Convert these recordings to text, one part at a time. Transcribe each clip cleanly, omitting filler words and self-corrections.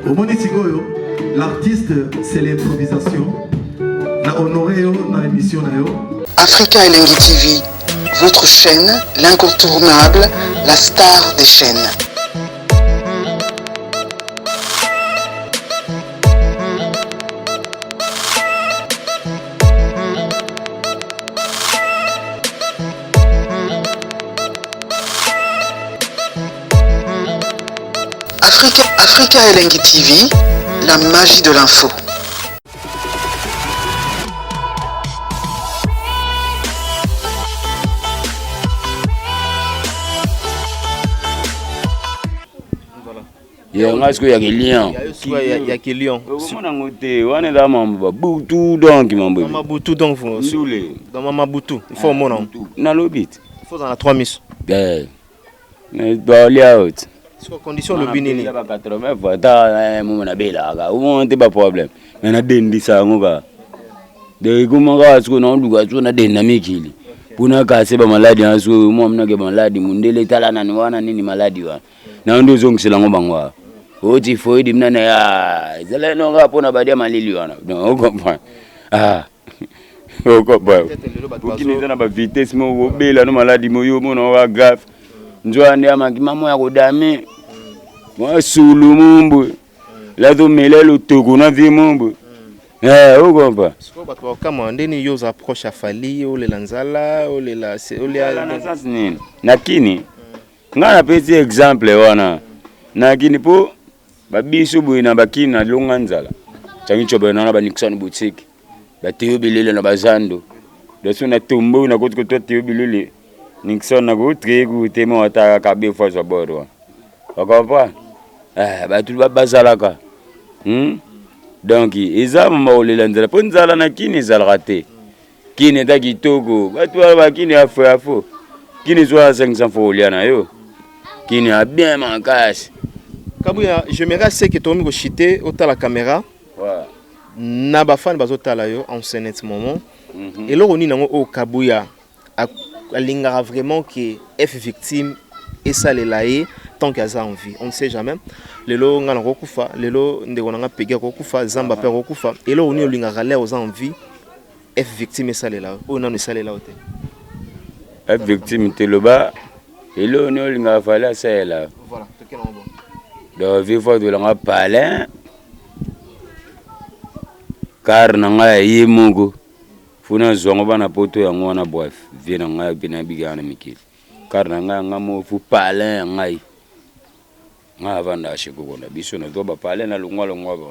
Omoni sikoyo l'artiste, c'est l'improvisation. Na honoré yo na émission na yo. Africa Elengi TV, votre chaîne, l'incontournable, la star des chaînes. Africa, Africa Elengi TV, la magie de l'info. Ya nga sikoyo ya kelion ya kelion okomona yango te wana eza mambo babutu donc mambo mama butu donc ndule donc mama butu il faut omona yango nalobi te il faut ozala na trois miso baolia oti siko condition olobi nini ba 80 fois ata momo nabelaka omona te baproblème me nadendisa yango kaka donc ekoma kaka sikoyo naoluka sikoyo nadenda mikili mpona kase bamaladi yango sikoyo mwa minake maladi mondele tala nani wana nini maladi wana na nde ozongisela yango bango awa o typhoïde mnana ya ezala no kaka mpona badia malili wana donc ocomprendre ah ocomprendre okini eza na bavitesse moko obela no maladi moyo omona oka grave nzoa nde amaki mamo ya kodame mwa sulu mombwe lazomela lotoko na vie mombwe Eh, okompa sikoyo bato bakokamwa ndeni yo oza proche ya Fally, olela nzala, olela olia na sens nini na kini Nga napesi exemple wana na kini po babiso boye na bakini na longa nzala changi chobe na ba Nixon boutique ba Théo Bilele na bazando daso na tombo na koti koto Théo Bilele Nixon na ko trier ku te mo ata ka be fois zo bord wana o comprend eh batu ba bazalaka Donc eza mama kolela nzala po nzala na kini ezalaka te. Kin eza kitoko batu wana ba kin ya fo ya fo kin zwa 500 fo olia na yo kin ya bien makasi. Kabuya, j'aimerais ce que tokomi ko chuter otala camera ouais. Na ba fan bazotala yo en ce net moment eloko nini yango oyo Kabuya alingaka vraiment que F victime esalela ye tant que aza en vie, on ne sait jamais. Lelo nga nakokufa, lelo ndeko na nga Peggy akokufa, Zamba pe akokufa. Eloko nini olingaka lere oza en vie F victime esalela oyo nanu esalela yo te? F victime te loba eloko nini olingaka Fally asalela. Voilà, toke nango bon. Donc vie faut tolanga palin car na ngai ya ye moko fo nazwa yango bana poto yango wana bref vie na ngai mpe nabikaka na mikili car na ngai ya ngai moko fo palin ya ngai ngai avandaka chez koko na biso nazwa bapalin na longwa longwa ba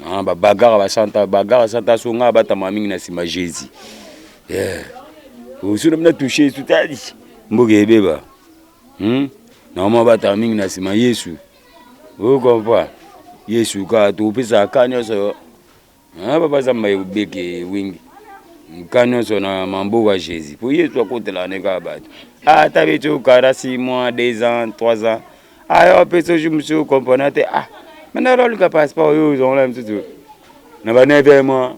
ah, babagara basanta bagara santa so ngai abatama mingi na nsima jésus yeah. oso na bina touche yesu tadi mboka ebeba Naoma abatama mingi na nsima yesu okompa yesu kaka topesaka ka nyonso Ah, papa zamba ebeke wingi ka nyonso na mamboka ya jésus po yesu akotelaka ne kaka bato ata beti okara 6 mois 2 ans 3 ans ayo apesa ojo mosusu comprena te ah maintenant oluka passeport oyo ozongola mosusu na ba 9 mois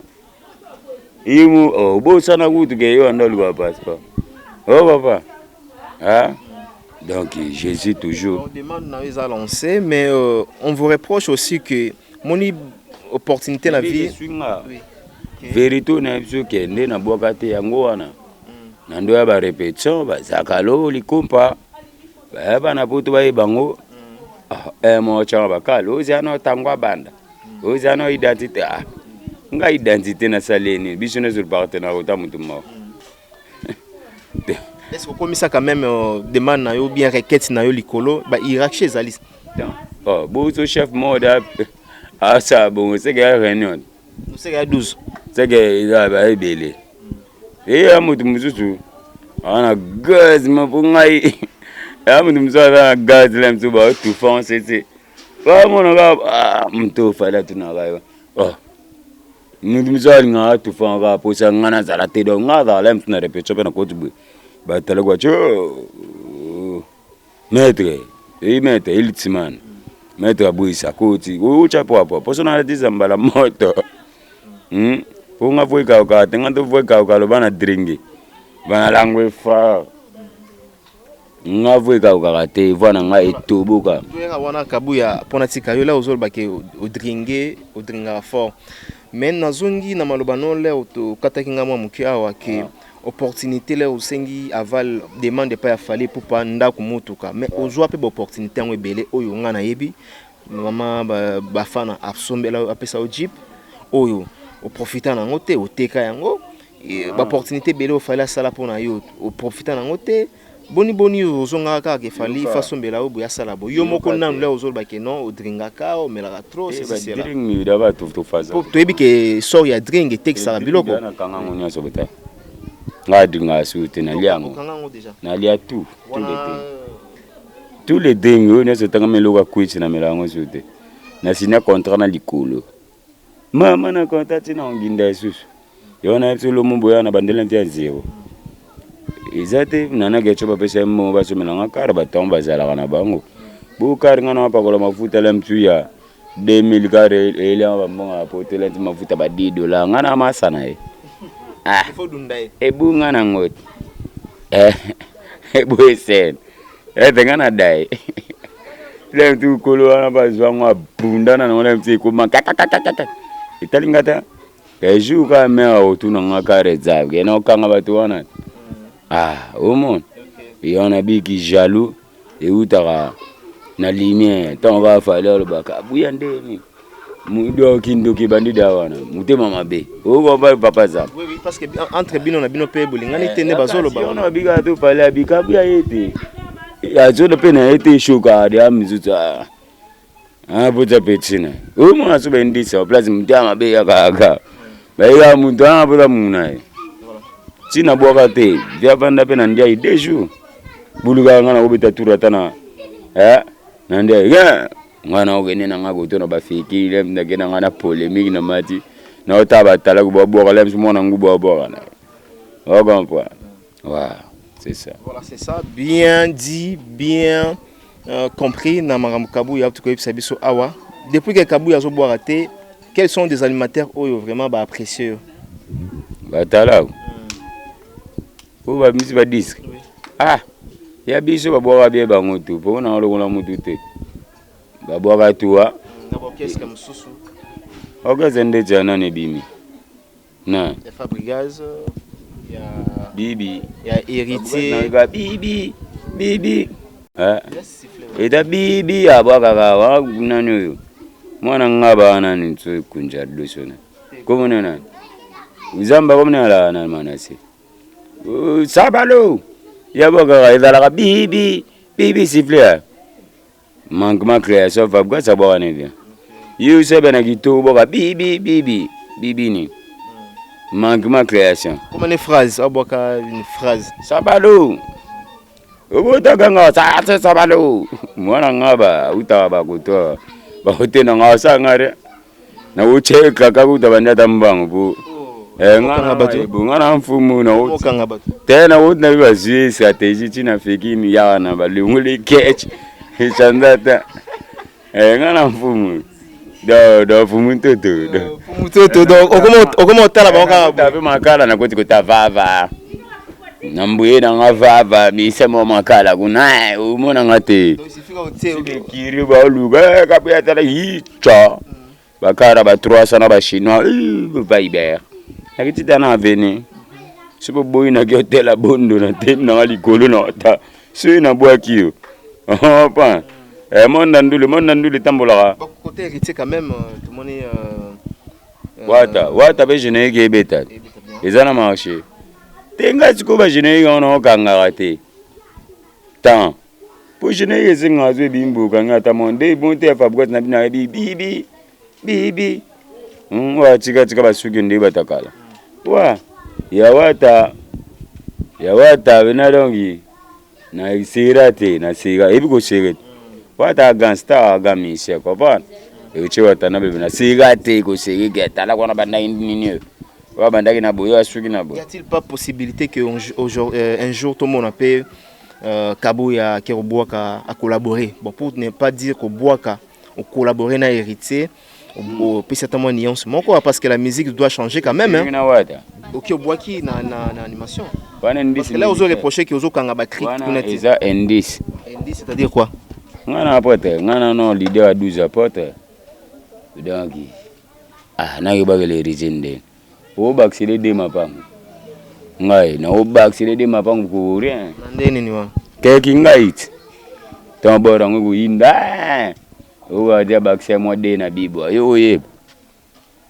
imu obosana kutu ke yo anda oluka passeport oh papa ah donc jésus toujours On demande na yo eza lancé, mais on vous reproche aussi que moni opportunité na vie. Nga vérité oyo nayebi biso ke nde nabwaka te yango wana na ndo ya barépétition bazakalo likompa baya bana poto bayeba yango ah, mo tyanga bakala oza na ntango abanda oza na identité ah nga identité nasali ye nini biso nyonso partenaire ota motu moko. Est-ce que okomisa quand même demande na yo bien requête na yo likolo ba hiérarchie ezali? Oh, bozo chef moko da Asala bongo seke ya réunion. Seke ya 12. Seke eza ba ebele. Eya moto mosusu aza na gaz ma mpo ngai ya moto mosusu aza na gaz la mosusu baotufa nsese bamona kaka ah, moto ofali atunaka yo oh. Moto mosusu alingaka atufa kaka mposa ngai nazala te donc ngai azala la mosusu na repetition mpe na koti boye batalaki batie oh. Maître, eyi maître, elitiman. Maître abwisa koti, ucha pwa pwa. Poso na latisa mbala moto. Po nga voi kauka, te nga to voi kauka loba na dringue. Bana langwe fort. Nga voi kauka te, voix na nga etoboka. Toyaka wana Kabuya pona tika yo la ozoloba ke odringue, odringaka fort. Mais nazongi na maloba no leo tokataki nga mwa moke awa ke ah. Opportunité leo osengi aval demande epai ya Fally Ipupa ndako motuka mais ozwa mpe ba opportunité yango ebele oyo nga nayebi mama Bafana asombela apesa yo jeep oyo oprofita na yango te oteka yango ba opportunité ebele oyo Fally asala mpo na yo oprofita na yango te. Boni boni ozongaka kaka ke Fally il faut asombela yo boye asala boye yo moko nanu leo ozoloba ke non odringaka omelaka trop ceci cela po toyebi ke sort ya drink etekisaka biloko nakanga yango nyonso bota nga adringaka susu te nalia yango nalia tout tout le drink tout le drink oyo nyonso etangami eloko ya kwiti namela yango susu te na signa contrat na likolo mama na contrat ntina onginda lisusu Yo wana biso lomo boya na bandela nti ya zero. Eza te nana kecho bapesa ye mbongo basomela nga kar bato yango bazalaka na bango. Bo kar nga na pakola mafuta la mtu ya 2000 kar elianga bambongo ya poto la nti mafuta ba 10 dollars nga na masa na ye. Ah. Ebunga na ngo. Eh. Eboye sen. Ete nga na dai. La mtu kolo wana bazwa ngo abundana na ngo la mtu ekoma kakakakaka. Etali nga ta. Un jour kaka mère akotuna nga kare eza ke na okanga bato wana ah omona ye wana biki jaloux eutaka na lumière ntango kaka fali alobaka abuya ndeni donc kindoki ebandi da wana motema mabe okoba papa za oui, oui, parce que entre bino na bino mpe bolingani te nde bazoloba wana abikaka to fali abika abuya ye te azola mpe na ye te eshoka deya misusu Ah bota petit na. Oyo mwana so bendisa place mutema mabe ya kaka. Bayeka mutu ah bota muna ye. Tina bwaka te. Via vanda pe na ndiaye deux jours. Buluka nga na kobeta tour ata na eh na ndiaye. Yeah. Nga na okende na nga koto na bafeki lem na kenda nga na polemique na mati. Na ota batala ko bwaka lem mwana ngubu bwaka na. O comprend? Ouais, c'est ça. Voilà, c'est ça. Bien dit, bien euh, compris na makambo Kabuya tokoyebisa biso awa. Depuis que Kabuya azobwaka te, quels sont des alimentaires oyo vraiment ba apprécier yo? Batala. Oyo babimisi ba disque. Ah, ya biso babwaka bien bango tu, po na lokola mutu te. Babwaka tuwa. Na ba orchestre mosusu. Orchestre ndeti ya nani ebimi? Na. Ya Fabrigaz, ya Bibi. Ya Héritier. Ba Bibi, Bibi. Eh. Eta Bibi abwakaka wa nani oyo. Mwana nga ba nani tso kunja doso na. Komona nani? Zamba komona la na manase. Sabalo. Ya bwakaka ezalaka Bibi, Bibi siffler. Manquement création Fabregas abwaka ne bien. Yo sebe na kitoko bwaka bibi bibi bibi ni. Manquement création. Comment une phrase abwaka une phrase. Sabalo. Obotaka nga sa sa sabalo. Mwana nga ba utaka ba kotoa. Ba kote na nga sa nga re. Na ucheka kakuta bandi ata mbango po. Eh nga na bato nga na mfumu na okanga bato. Te na wuti na bazwi stratégie tina fekini ya na balongoli ketch echanza ta. Eh nga na mfumu. Do do mfumu toto. Do. Mfumu toto donc okoma okoma otala bango kaka. Tape makala na koti kota vava. Na mbuye na nga vava misa mwa makala kuna eh, omona nga te. Kiri ba oluka kabuya tala yicha. Bakara ba 300 na ba chinois viber. Nakiti ta na avenue. Soki boboyi naki otela bondo na temi nanga likolo na ota. Soki nabwaki yo. Opa. Eh monda ndule, monda ndule etambolaka. Bon, côté héritier quand même, tout le monde est Wata, wata pe générique ebeta. Eza na marché. Te nga sikoyo ba générique wana okangaka te. Temps. Po générique esengaka so ebimi boye okangi ata mwa nde bon te ya Fabregas na bino ayebi bibi. Bibi. Wa tika tika basuki nde batakala. Wa ya wata ya wata bena donc na sera te na sera ebi ko sera te. Wata gangsta ga musicien comprendre. Eche wata na bebe na sera te ko sera ke tala kwana bandaki nini oyo. Wa bandaki na boye asuki na boye. Y a-t-il pas possibilité que aujourd'hui un jour tout le monde appelle Kabuya Kerobwaka a collaborer? Bon, pour ne pas dire qu'Obwaka collaborer na héritier opesi ata mwa nuance moko, parce que la musique doit changer quand même, hein. Na wata. Ok, obwaki na animation. Wana parce indice. Que là ozo reprocher que ozokanga bacri wana kuna te. Eza indice. Indice, c'est-à-dire quoi? Nga na apôtre, nga na no leader ya 12 apôtres. Donc ah nakebakela héritier ndeni obakisele de mapango, ngai naobakisele de mapango ko rien. Na nde nini wana? Keki ngai ti ntango bor yango ekoyinda oyo abakisa mwa de na bibwa yo oyeba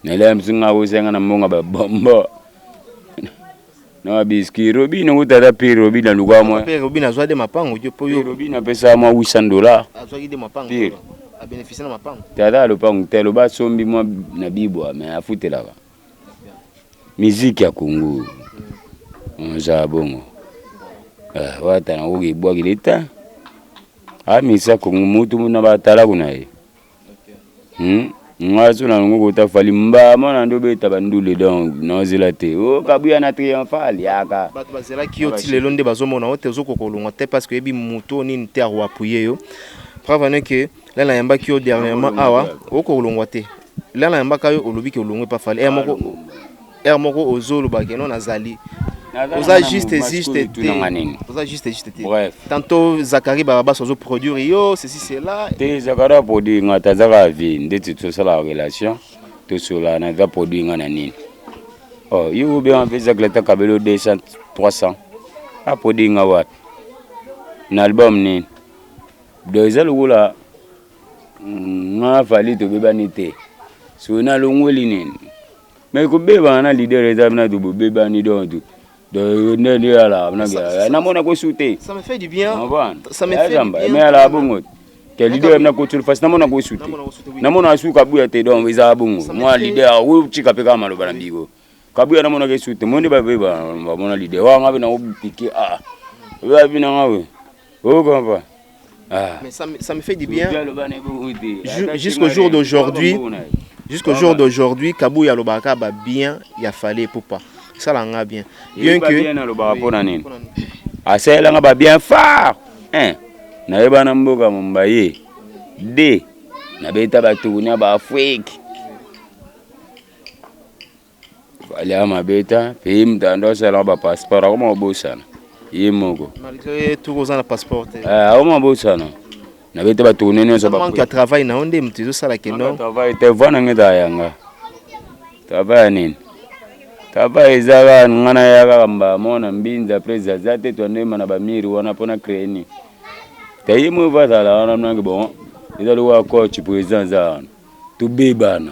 nalela mosu nga kosenga na mbongo babombo na babiski robino kutata pire robino aluka mwa Mpe Robin azwa de mapango yo po yo. Robino apesa mwa 800 $. Azwaki de mapango? Pire. Abénéficie na mapango? Tata alopango te, aloba asombi mwa na bibwa, me afutelaka miziki ya Kongo ozala bongo. Ah, wata nakoki ebwakeli te amisa Kongo mutu na batalaku na ye. Nga so na longo kota Fally mbama na ndo beta bandule, donc naozela te o Kabuya na triomphal yaka. Bato bazelaki yo ti lelo nde bazomona yo te, ozokoka kolongwa te parce que oyebi moto nini te akoappuyer yo. Preuve ane ke la nayambaki yo dernièrement awa, okoka kolongwa te. La nayambaka yo, olobi ke olongwe pa Fally heure moko ozoloba ke no nazali oza juste juste te, oza juste juste te. Bref. Tantôt Zakari Barabas azoproduire yo, ceci, cela. Te, Zakari aproduire nga te, azaka vie ndeti tosalaka relation, tosolaka na aza produire nga na nini? Oh, yo obenga mpe Zakari ata kabelo 200 300, aproduire nga wapi, na album nini? Donc eza lokola nga Fally tobebani te, so nalongweli nini? Mais kobebana na leader eza na to bobebani, donc nde nde ala namona kosu te. Ça me fait du bien. Ça me fait du bien. Mais ala bongo te, leader na kotula fasi namona kosu te, namona asu Kabuya te, donc ezala bongo mwa leader otika mpe kaka maloba na biko Kabuya namonaka esu te, monde babeba bamona leader wanga mpe nakopike ah oyabi nanga we okompa. Ah. Mais ça me fait du bien. Jusqu'au jour d'aujourd'hui, jusqu'au jour d'aujourd'hui, Kabuya alobaka ba bien, il a fallu pour pas. Ça l'a bien. Bien que bien alobaka pona nini? Asalelanga ba bien fort. Hein. Nayeba na mboka Mombaye. D. Nabeta batourner ba Afrique. Alia mabeta pe mutu ando asalaka ba passeport akoma kobosana ye moko. Malgré tout oza na passeport te. Akoma kobosana, nabeta batourner nyonso. Manque ya travail na yo nde moto ezosala ke non. Travail te, voi nanga ezala yanga travail ya nini? Travail eza kaka nga naya kaka mbamo na mbinza après aza te, twandema na bamiri wana mpona créer nini te, ye moko azala wana nange. Bon, eza lokola coach président aza wana, tobebana,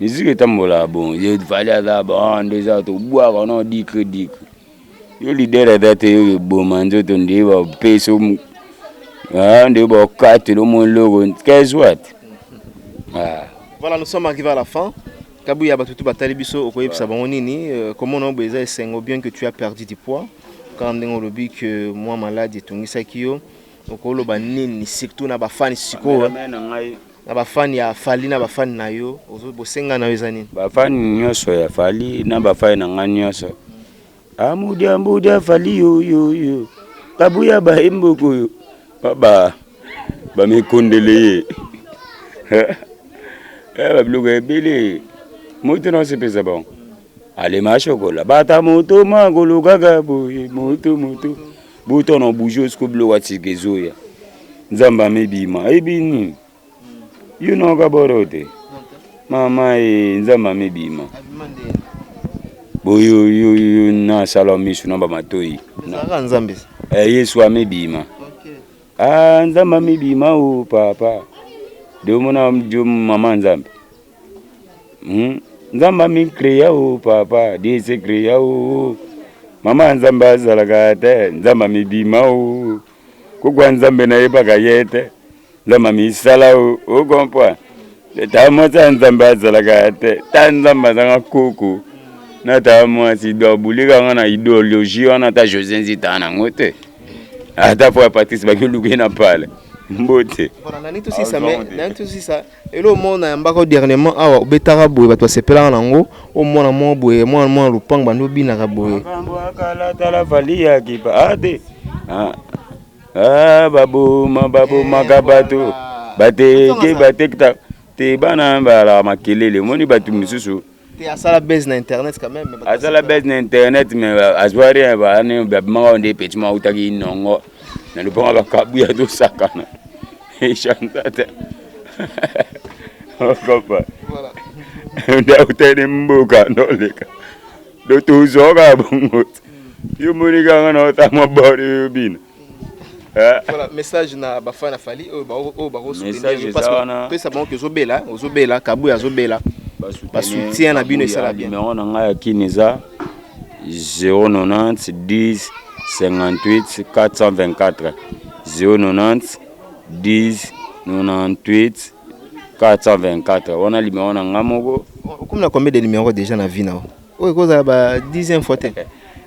miziki etambolaka. Bon, ye Fally aza bon nde eza tobwaka no dikre dikre, yo leader aza te, yo eboma nzoto nde bapesa nde bakatela omo eloko kezwa te. Voilà, nous sommes arrivés à la fin. Kabuya, bato tu batali biso, okoyebisa bango nini? Komona oyo eza esengo, bien que tu as perdu du poids kaka ndenge olobi que mwa maladi etungisaki yo, okoloba nini surtout na bafani sikoyo, na bafani ya Fally, na bafani na yo, bosenga na yo eza nini? Bafani nyonso ya Fally na bafani na ngai nyonso, amudia mbudia Fally yoyoyo Kabuya bayemboko oyo baba bamikondele ye babiloko ebele moto na osepesa bango alema shokola bata moto makolo kaka boye moto moto buto na bouge osiko biloko atika ezoya Nzambe amebima ayebi nini yo naoka boro te mama e Nzambe amebima boyo yo nasala miso na bamatoi. Ezalaka Nzambe. Yesu amebima. Ah, Nzambe amebima o papa domona dio mama Nzambe. Nzambe amicréa o papa Dieu se créa o mama Nzambe azalaka te, Nzambe amibima o kokwa Nzambe nayebaka ye te, Nzambe amisala o ocomprend. Ta mwasi ya Nzambe azalaka te. Ta Nzambe azanga koko. Na ta mwasi donc bulika nga na idéologie wana ata José Nzita na yango te. Ata po ya Patrice bakoluka na pale. Mbote. Voilà, nani tosisa mais nani tosisa elo mona ya mbaka dernièrement awa obetaka boye bato basepelaka nango omwana mwa boye mwana mwa lopango bandi obinaka boye. Makambo akala tala fali ya kipa ate. Ah. Ah, baboma babomaka bato bateke batekta te bana balaka makelele omoni bato mosusu te asala base na internet quand même asala base na internet mais azwa rien bani babimaka nde petit moko autaki nongo na lopango bakabuya tosakana echanta te okopa nde autaki mboka noleka do tozwaka bongo te yo moni kaka na ota mwa bord oyo bino. Voilà, message na bafan na Fally oyo oyo bako soutenir parce que pesa bango que ozobela ozobela Kabuya azobela ba soutien na bino esala bien. Numéro na ngai ya Kin eza 090 10 58 424 090 10 98 424 wana numéro na ngai moko. Okomi na combien de numéro déjà na vie na yo? Oyo ekozala ba dixième fois te.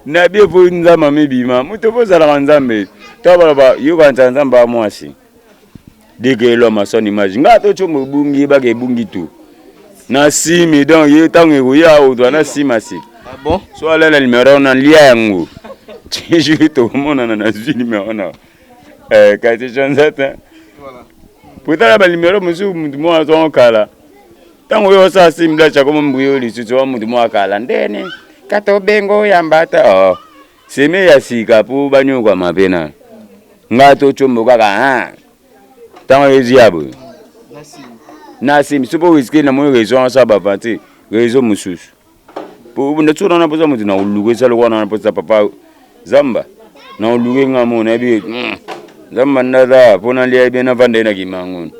Na bien fo nzambe amibima moto fo ozalaka nzambe to baloba yokanisa nzambe ya mwasi deke eloma son image nga to tshombo ebungi yebaka ebungi tu na simi donc ye ntango ekoya ozwa na sima sika ah bon? So alela numero na lia yango jour tokomonana nazwi numero na eh, kasi chanza te potala banimero mosusu motu moko azwango kala ntango oyo osala simblach akoma mbuyo lisusu wa motu moko akala ndene kata obengo oyamba ata oh. Seme ya sika mpo banyokwama mpe na nga to combo kaka ntango ezwi ya boye na simi soki oriske na moi réseau wana osala baventure réseau mosusu po na na mposa moto na koluka eza lokola na mposa papa zamba na koluka nga mo nayebi zamba ndaza mpo nalia ye bien navanda ye na kimangoni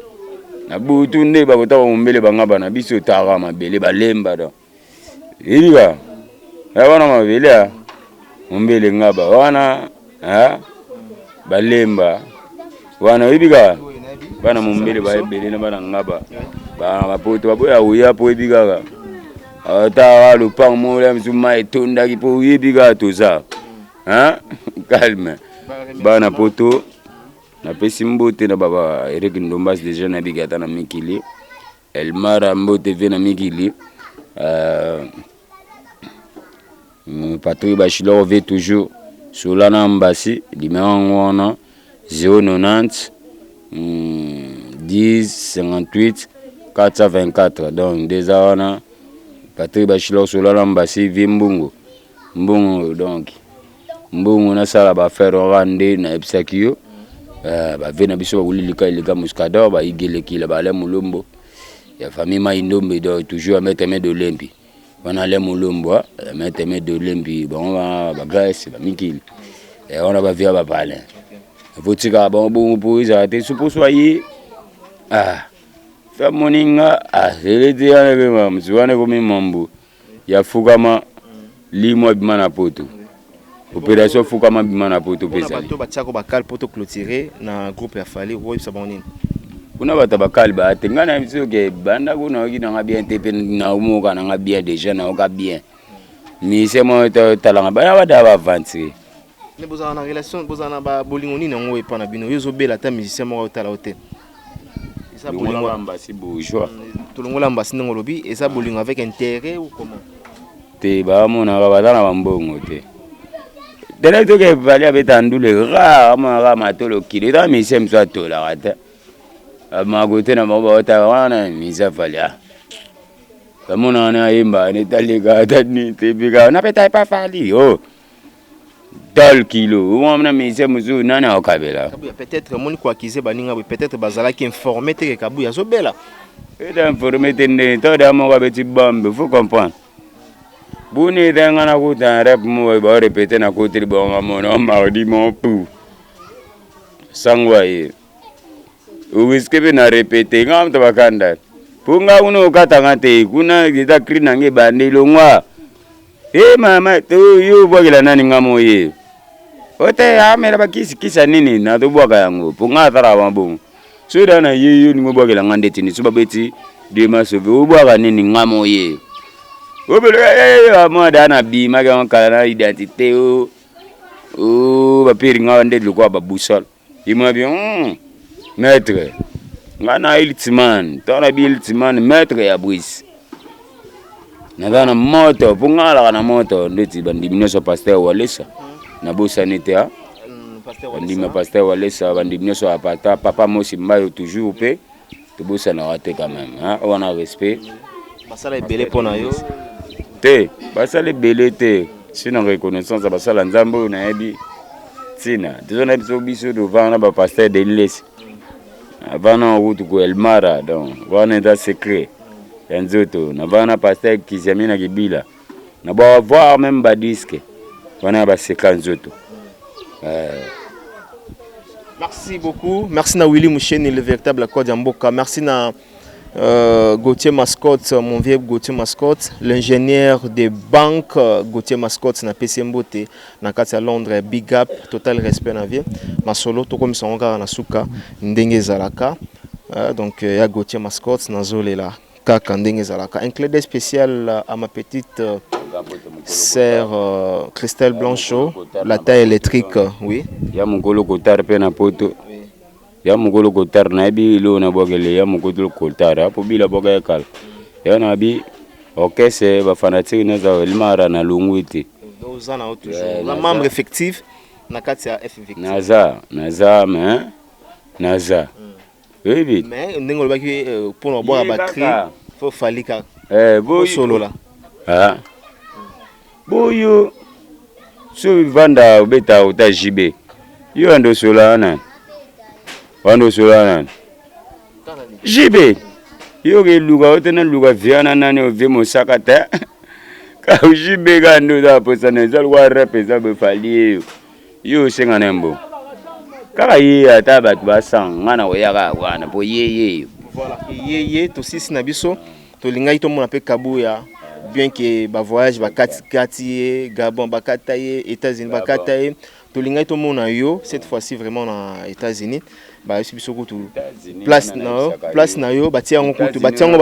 na butu nde bakotaka mombele banga bana biso tara mabele balemba donc yebi ba ya wana mabele ya mombele ngaba wana balemba wana oyebi kaka bana mombele ba ebele na bana ngaba bana bapoto baboya koya mpo oyebi kaka ata lopango moko ya mosusu mai etondaki mpo oyebi kaka toza calme bana poto napesi mbote na baba Eric Ndombas deja nayebiki ata na mikili Elmara mbote vie na mikili Patrick Bashilor vie toujours Solana Mbasi numéro yango wana 090 10 58 424 donc nde eza wana Patrick Bashilor Solana Mbasi vie mbongo mbongo donc mbongo nasala ba affaire wana nde nayebisaki yo ba vie na biso bakoli lika elika muscador ba igelekila ba Alain Mulombo ya famille Mai Ndombe donc toujours ya maître Mede Olembi wana Alain Mulombo ya maître Mede Olembi bango ba Grèce ba mikili wana ba vie ya ba palin votikaka bango bongo mpo ezala te soposo aye ah fa moninga azeleti wana mpe mosu wana ekomi mambo ya fukama limwa bima na poto opération fukama bima na poto mpe ezali bato batiako bakale mpo toclôturer na groupe ya Fally, okoyebisa bango nini? Kuna bato ya bakale baya te. Ngai nayebi soki ke banda kuna nayoki nanga bien te mpe naomoka nanga bien déjà nayoka bien mise moko talanga baya bada baaventurier. Mais bozala na relation, bozala na bolingo nini yango epa na bino? Yo ozobela ata musicien moko otala yo te. Eza bolingo mbasi bourgeois. Tolongola mbasi ndenge olobi, eza bolingo avec intérêt ou comment? Te bamonaka baza na bambongo te. Tele toke evali abeta ndule rare amonaka matolo kilo eza musicien mosusu atolaka te. Makote na bango baotaka wana musicien afali ah. Bamonaka na ayemba netaleka ata nini te bika napeta epa Fally oh. Tol kilo wana musicien mosusu nani akokabela? Kabuya peut-être omoni ko accuser baninga boye peut-être bazalaki informé te ke Kabuya azobela. Eza informé te ndenge to da moko abeti bombe faut comprendre. Boni eza nga nakuta na rep moko ba répéter na koteli bonga mono mardi mon pou. Sango aye. Oriske mpe na répéter nga moto bakanda. Po nga kuna okata nga te kuna eza cri na nga ebandi longwa. Eh mama to yo obwakela nani nga moye ote amela bakisi kisa nini nazobwaka yango po nga asalaka mabongo soki daa na ye yo olingi obwakela nga ndeti nini so babeti Dieu m'a sauvé. Obwaka nini nga moye. Obele mwa da na bima ka kala na identité o. O ba piri nga nde lokwa ba boussole. Il m'a bien maître. Nga na Iltiman, to na bi Iltiman maître ya Brice. Naza na moto, po nga alaka na moto ndeti bandimi nyonso pasteur Walesa. Nabosani te ah. Bandimi pasteur Walesa, bandimi nyonso ya pata papa Mosi Mbayo toujours pe tobosanaka te quand même hein, wana respect. Basala ebele mpo na yo te, basala ebele te, si na reconnaissance ya basala Nzambe oyo nayebi ntina toza na biso biso tovanda na bapasteur Denis avant na kutu ko Elmara, donc wana eza secret ya nzoto. Navanda na pasteur Kiziami na Kibila na ba voir même ba disque wana ya baseka nzoto. Merci beaucoup. Merci na Willy Moucheni, le véritable code Mboka. Merci na Gauthier Mascotte, mon vieux Gauthier Mascotte, l'ingénieur des banques Gauthier Mascotte na PC Mbote na kati ya Londres, big up, total respect na vie. Masolo to comme ça encore na suka ndenge zalaka. Donc ya Gauthier Mascotte na zolela kaka ndenge zalaka. Un clin d'œil spécial à ma petite sœur Christelle Blanchot, la taille électrique, oui. Ya mokolo kotar pe na poto. Ya mokolo kotar na yebi eloko na bwakele ya mokolo kotar apo bila bwaka ya kala. Ya na bi orchestre ba fanatique naza Elmara na longwe te. Oza na toujours. La membre effectif na kati ya F Victime. Naza, naza mais naza. Oui, mais ndenge olobaki mpona kobwaka Ye ba cri, kaka. faut fali kaka. Boyo. Osolola. Ah. Boyo. So vanda obeta ota JB. Yo ando sola nani? Ando sola nani? JB. Yo ke luka ote na luka viana nani ovie mosaka te. Ka JB ka ndo za posa na za lwa rap za be fali yo. Yo osenga na mbo. Kaka ye ata bato basanga nga na koyaka wana po ye ye yo. Voilà, ye ye tosisi na biso tolingaki tomona mpe Kabuya bien que ba voyage bakati kati ye Gabon bakata ye États-Unis bakata ye tolingaki tomona yo cette fois-ci vraiment na États-Unis bayebisi biso kutu place na yo, place na yo batia yango kutu batia yango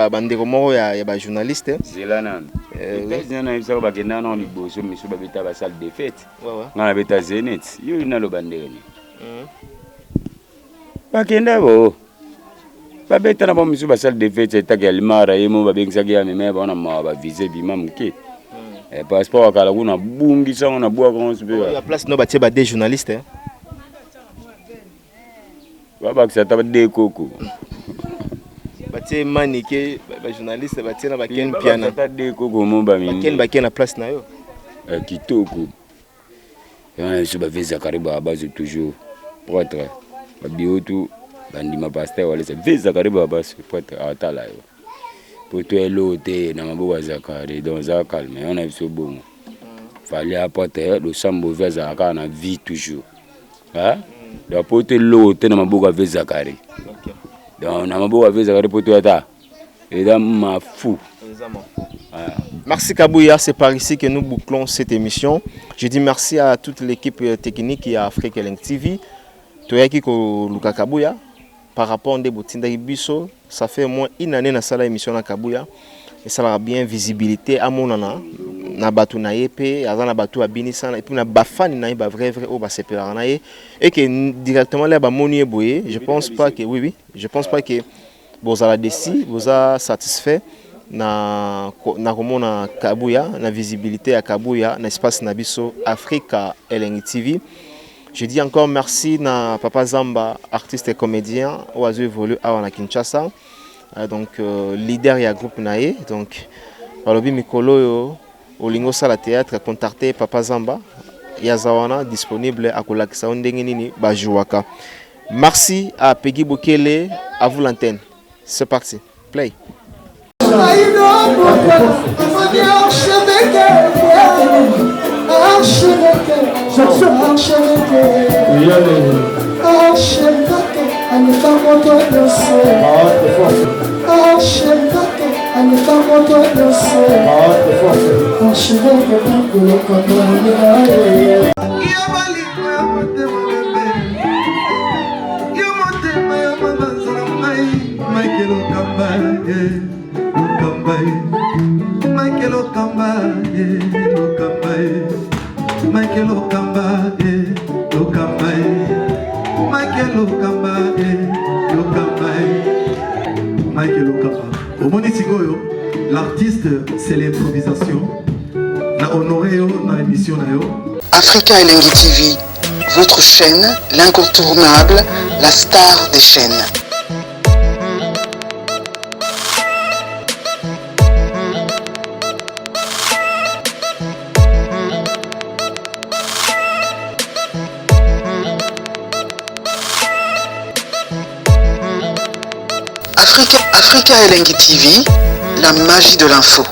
bandeko moko ya ba journaliste. Zela nanu. États-Unis nayebisaka bakenda nano liboso miso babeta ba salle de fête. Ouais, ouais. Nga nabeta Zenith yo naloba ndenge nini? Bakenda bo babeta na bango misu basale de fête etaki ya limara ye mo babengisaki ya meme bango na mawa bavise bima moke. Passeport akala kuna bungisa ngo na bwaka ngo mpe ya place no batie ba des journalistes hein. Babakisa ata de koko batie manike ba journaliste batie na ba Ken Piana ata de koko mo ba ba Ken bakie na place na yo. Kitoko yana biso ba vie Zakari ba bazo toujours prêtre ba bio tout bandima pasteur walesa vie Zakari ba bazo prêtre atala yo po to elo te na maboko ya Zakari donc za calme yana biso bongo fallait apporter losambo vie azalaka na vie toujours hein donc po to elo te na maboko ya vie Zakari donc na maboko ya vie Zakari po to ata eza mafu. Merci Kabouya, c'est par ici que nous bouclons cette émission. Je dis merci à toute l'équipe technique ya Afrique Elengi TV. Toyaki ko luka Kabouya par rapport nde botindaki biso, ça fait au moins une année na sala émission na Kabouya. Et ça a bien visibilité à monana na batu na ye pe aza na batu abinisa et puis na bafani na ye ba vrai vrai o ba sepelaka na ye et que directement là ba moni ye boye, je pense pas que oui oui, je pense pas que bozala déçu, boza satisfait na na komona Kabouya na visibilité ya Kabouya na espace na biso Africa Elengi TV. Je dis encore merci na Papa Zamba, artiste et comédien oyo azo évoluer awa na Kinshasa. Donc leader ya groupe na ye. Donc balobi mikolo oyo olingo sala théâtre, contacter Papa Zamba yaza wana disponible akolakisa yo ndenge nini ba jouaka. Merci à Peggy Bokele, à vous l'antenne. C'est parti. Play. Michael Okamba, yeah, Okamba, yeah. Michael Okamba, yeah, Okamba, yeah. Michael Okamba, yeah, Okamba, yeah. Michael Okamba, yeah, Okamba, yeah. Michael Okamba. Omoni sikoyo, l'artiste, c'est l'improvisation. Na honoré yo na émission na yo. Africa Elengi TV, votre chaîne, l'incontournable, la star des chaînes. Africa, Africa Elengi TV, la magie de l'info.